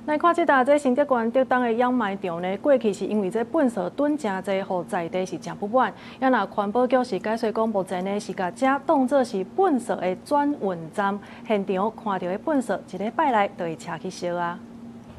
來看這搭這新竹縣竹東的掩埋場呢，過去是因為這糞埽囤誠濟，予在地是誠不滿。啊若環保局是解釋講，目前呢是共遮當做是糞埽的轉運站，現場看著的糞埽，一禮拜內就會車去燒啊。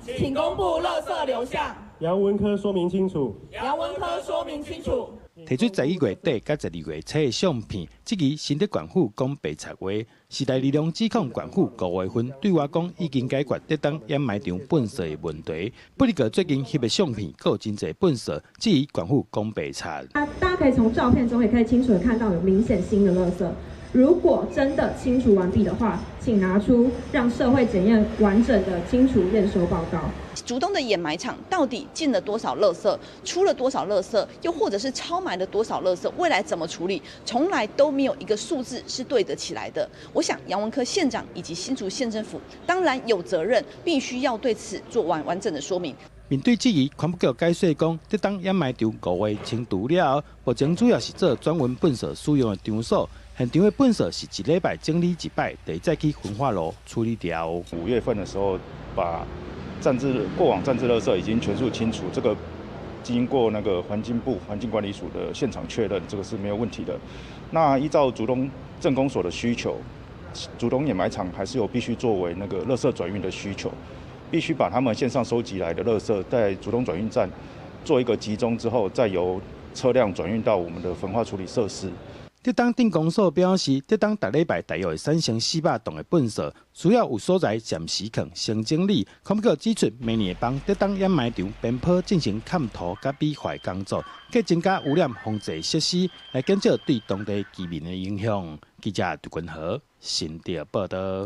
請公布垃圾流向。楊文科說明清楚。楊文科說明清楚。提出11月底佮12月初的相片，質疑新竹縣府講白賊話。時代力量指控縣府5月份對外講已經解決竹東掩埋場糞埽的問題，不過最近翕的相片閣有真濟糞埽，質疑縣府講白賊。大家可以從照片中也可以清楚的看到有明顯新的垃圾。如果真的清除完畢的話，請拿出讓社會檢驗完整的清除驗收報告。竹東的掩埋場到底進了多少垃圾，出了多少垃圾，又或者是超埋了多少垃圾？未來怎麼處理？從來都沒有一個數字是對得起來的。我想楊文科縣長以及新竹縣政府當然有責任，必須要對此做完完整的說明。面對質疑，環保局解釋講，竹東掩埋場5月清除了後，目前主要是做轉運糞埽使用的場所。現場的糞埽是一禮拜整理一擺，得再去焚化爐處理掉。5月份的時候，把暫置過往暫置垃圾已經全數清除，這個經過那個環境部環境管理署的現場確認，這個是沒有問題的。那依照竹東鎮公所的需求，竹東掩埋場還是有必須作為那個垃圾轉運的需求，必須把他們線上收集來的垃圾在竹東轉運站做一個集中之後，再由車輛轉運到我們的焚化處理設施。竹東鎮公所表示，竹東逐禮拜大約會產生400噸的糞埽，需要有所在暫時囥先整理。環保局指出，明年會幫竹東掩埋場邊坡進行崁塗佮美化工作，計增加污染防治設施，來減少對當地居民的影響。記者杜君和新竹報導。